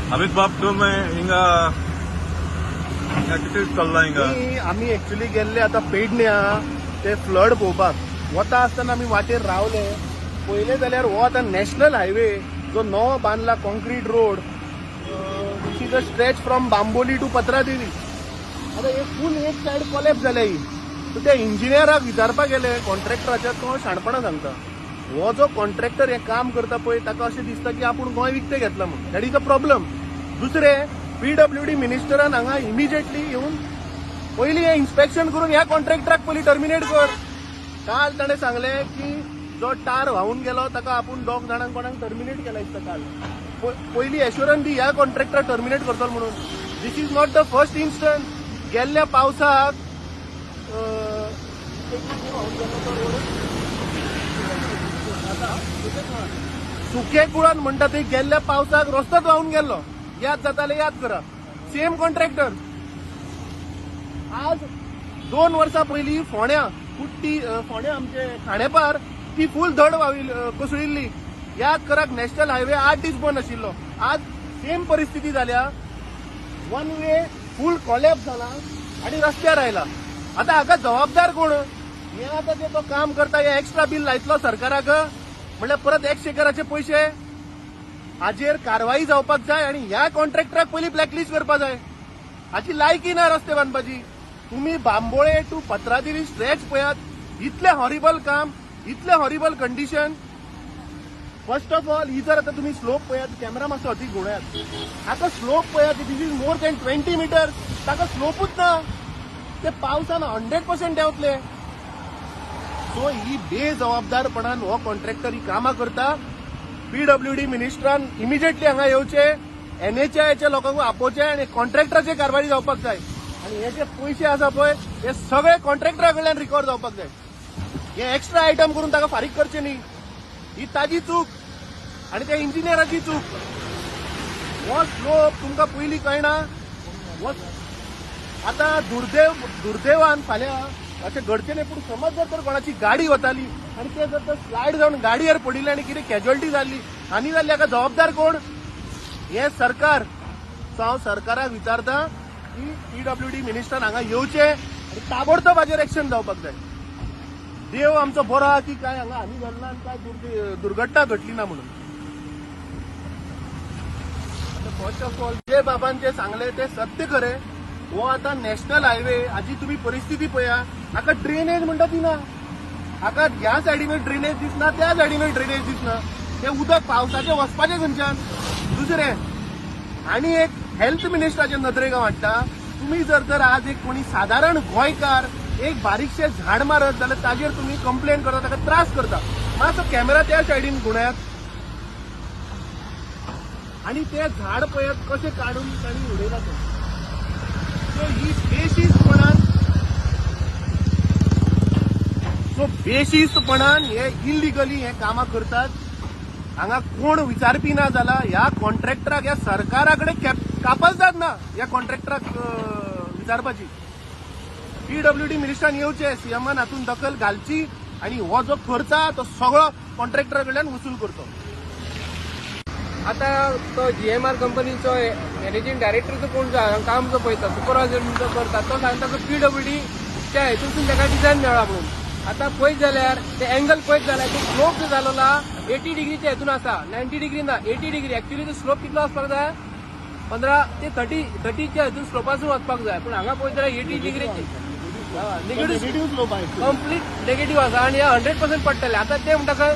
अमित बाब, तुमी हिंगा हिंगा कितें चल्लां हिंगा? आमी एक्चुली गेल्ले आतां पेडण्या ते फ्लड पळोवपाक. वता आसतना आमी वाटेर रावले, पळयले जाल्यार हो आतां नॅशनल हायवे जो नवो बांदला concrete road, which is a stretch from Bambolim to Patradevi, आतां एक फूल एक सायड कोलॅप्स जाल्या ही. सो त्या इंजिनियराक विचारपाक गेले कॉन्ट्रॅक्टराच्या, तो शाणपणां सांगता. हो जो कॉन्ट्रॅक्टर हें काम करता पळय, ताका अशें दिसता की आपूण गोंय विकतें घेतलां म्हणून. That is a problem. दुसरें, पीडब्ल्यूडी मिनिस्टरान हांगा इमिजिएटली येवन पयलीं हें इन्स्पेक्शन करून ह्या कॉन्ट्रॅक्टराक पयलीं टर्मिनेट कर. काल ताणें सांगलें की जो टार व्हांवून गेलो ताका आपूण दोग जाणांक कोणाक टर्मिनेट केला दिसता काल. पयलीं एश्योरन्स दी ह्या कॉन्ट्रॅक्टराक टर्मिनेट करतलो म्हणून. This is not the first instance. गेल्ल्या पावसाक एक व्हांवून गेलो तो रोड सुके कुळान म्हणटा थंय गेल्ल्या पावसाक रस्तोच व्हांवून गेल्लो. याद जाताले याद करा. Same contractor. आज 2 वर्सां पयलीं फोंड्या कुट्टी, फोंड्या आमचे खांडेपार ती फूल धड व्हांविल्ली, कोसळिल्ली. याद करात, नॅशनल हायवे 8 दीस बंद आशिल्लो. आज सेम परिस्थिती जाल्या. वन वे फूल कॉलॅप्स जाला आनी रस्त्यार आयला. आतां हाका जबाबदार कोण? हे आतां जे तो काम करता, हे एक्स्ट्रा बील लायतलो सरकाराक, म्हणल्यार परत एक्सचेकराचे पयशे. हाजेर कारवाई जावपाक जाय आनी ह्या कॉन्ट्रॅक्टराक पयलीं ब्लॅकलिस्ट करपाक जाय. हाची लायकी ना रस्ते बांदपाची. तुम्ही बांबोळे टू पत्रादेवी स्ट्रेच पळयात, इतलें हॉरिबल काम, इतलें horrible condition. First of all, ही जर आतां तुमी स्लोप पळयात, कॅमेरा मातसो अदीक घुंवडायात. आतां स्लोप पळयात, this is more than 20 meter. ताका स्लोपूच ना. ते पावसान 100% देंवतले. सो ही बेजबाबदारपणान हो कॉन्ट्रॅक्टर ही कामां करता. पीडब्ल्यूडी मिनिस्टरान इमिजिएटली हांगा येवचे, एनएचआयच्या लोकांक आपोवचे आनी कॉन्ट्रॅक्टराचेर कारवाई जावपाक जाय. आनी हे जे पयशे आसा पळय, हे सगळे कॉन्ट्रॅक्टरा कडल्यान रिकवर जावपाक जाय. हे एक्स्ट्रा आयटम करून ताका फारीक करचे न्ही. ही ताजी चूक आनी त्या इंजिनियराची चूक. हो स्लोप तुमकां पयलीं कळना हो. आतां दुर्दैवान फाल्यां अशें घडचें न्ही, पूण समज जर तर कोणाची गाडी वताली आनी ते जर तर स्लायड जावन गाडयेर पडिल्ले आनी कितें कॅज्युअलिटी जाल्ली, हानी जाल्ली, हाका जबाबदार कोण? हें सरकार. सो हांव सरकाराक विचारता की पीडब्ल्यूडी मिनिस्टर हांगा येवचे आनी ताबडतोब हाजेर एक्शन जावपाक जाय. देव आमचो बरो आहा की काय हांगा हानी जालें ना आनी काय दुर्घटना घडली ना म्हणून. फर्स्ट ऑफ ऑल, जे बाबान जे सांगले ते सत्य खरें. हो आतां नॅशनल हायवे, हाजी तुमी परिस्थिती पळया. हाका ड्रेनेज म्हणटा ती ना. हाका ह्या सायडीनूय ड्रेनेज दिसना, त्या सायडीनूय ड्रेनेज दिसना. ते उदक पावसाचें वचपाचें खंयच्यान? दुसरें, आनी एक हेल्थ मिनिस्टराच्या नदरेक हांव हाडटा. तुमी जर तर आज एक कोणी सादारण गोंयकार एक बारीकशें झाड मारत जाल्यार ताजेर तुमी कंप्लेन करता, ताका त्रास करता. मातसो कॅमेरा त्या सायडीन घुंवडायात आनी ते झाड पळयात कशें काडून तांणी उडयलां तें. सो ही बेशिस्तपणान हे इलिगली हे कामां करतात. हांगा कोण विचारपी ना जाला. ह्या कॉन्ट्रॅक्टराक ह्या सरकारा कडेन कापलदाद ना ह्या कॉन्ट्रॅक्टराक विचारपाची. पीडब्ल्यूडी मिनिस्टरान येवचे, सीएमान हातून दखल घालची आनी हो जो खर्च आहा तो सगळो कॉन्ट्रॅक्टरा कडल्यान वसूल करचो. आता तो जीएमआर कंपनीचो मॅनेजिंग डायरेक्टर जो कोण जो आहा, काम जो पळयता, सुपरवायझर जो करता, तो सांगता पीडब्ल्यूडी त्या हेतून ताका डिझायन मेळ्ळा म्हणून. आता पळयत जाल्यार ते एंगल पळयत जाल्यार तो स्लोप जो जालोला 80 डिग्रीच्या हेतून आसा, 90 डिग्री ना, 80 डिग्री. एक्चुअली तो स्लोप कितलो आसपाक जाय? 15 ते 30च्या हेतून स्लोपासून वचपाक जाय, पूण हांगा पळयत जाल्यार 80 डिग्रीची निगेटिव्ह. नेगेटिव्ह स्लोप आहे. कंप्लीट नेगेटिव्ह आसा आनी 100% पडटले. आतां ते म्हणटा खंय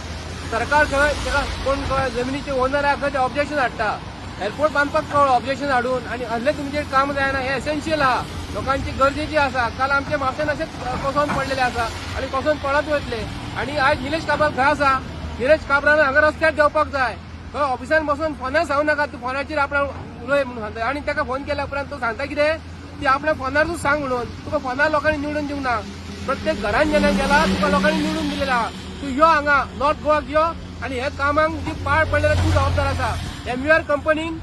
सरकार खंय ताका कोण खंय जमिनीचे ओनर आहा खंय ते ऑब्जेक्शन हाडटा. एअरपोर्ट बांदपाक कळ्ळो ऑब्जेक्शन हाडून आनी असले तुमचेर काम जायना. हें एसेन्शियल आहा, लोकांची गरजेची आसा. काल आमच्या म्हापशान अशेंच कोसोन पडलेले आसा आनी कोसोन पडत वयतले. आनी आयज निलेश काब्राल खंय आसा? निलेश काब्रान हांगा रस्त्यार देंवपाक जाय. खंय ऑफिसान बसून फोनार सांगू नाका, तूं फोनाचेर आपणाक उलय म्हणून सांगता. आनी ताका फोन केल्या उपरांत तो सांगता कितें ती आपल्या फोनारूच सांग म्हणून. तुका फोनार लोकांनी निवडून दिवंक ना. प्रत्येक घरान जेन्ना गेला तुका लोकांनी निवडून दिलेला आहा. तूं यो हांगा नॉर्थ गोवाक यो आनी हे कामांक जी पाड पडलेला तूं जबाबदार आसा. एमयूआर कंपनीन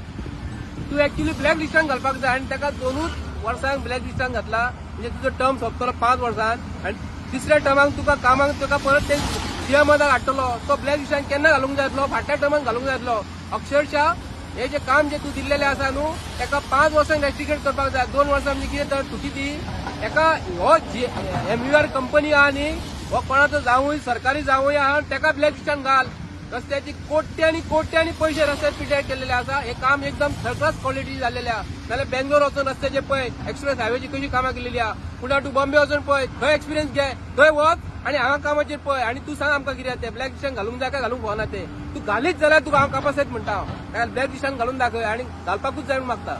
तूं एक्चुअली ब्लॅक लिस्टान घालपाक जाय आनी ताका 2ूच वर्सांक ब्लॅक लिस्टान घातला. म्हणजे तुजो टर्म सोंपतलो 5 वर्सान आनी तिसऱ्या टर्माक तुका कामाक तुका परत ते सीएमाक हाडटलो. तो ब्लॅक लिस्टान केन्ना घालूंक जाय आसलो? फाटल्या टर्माक घालूंक जाय आसलो. अक्षरशः हे जे काम जे तूं दिल्लेलें आसा न्हू, तेका 5 वर्सां इन्वेस्टिगेट करपाक जाय. 2 वर्सां म्हणजे कितें तर चुकी ती. तेका हो जी एमयूआर कंपनी आहा न्ही, हो कोणाचो जावूय, सरकारी जावूय आहा, तेका ब्लॅक लिस्टान घाल. रस्त्याची कोट्यांनी कोट्यांनी पयशे रस्त्यार पिड्ड्यार केल्लेले आसा. हे काम एकदम थर्ड क्लास क्वॉलिटी जाल्लेले आहा. नाल्यार बेंगलोर वचून रस्त्याचे पळय, एक्सप्रेस हायवेची कशी कामां केलेली आहा. पुणा टू बॉम्बे वचून पळय, थंय एक्सपिरियन्स घे. थंय वच आनी हांगा कामाचेर पळय आनी तूं सांग आमकां कितें तें. ब्लॅक लिस्टान घालूंक जाय काय घालूंक फावना तें. तूं घालीच जाल्यार तुका हांव कापासायत म्हणटा. हांव ब्लॅक लिस्टान घालून दाखय आनी घालपाकूच जाय म्हूण मागता.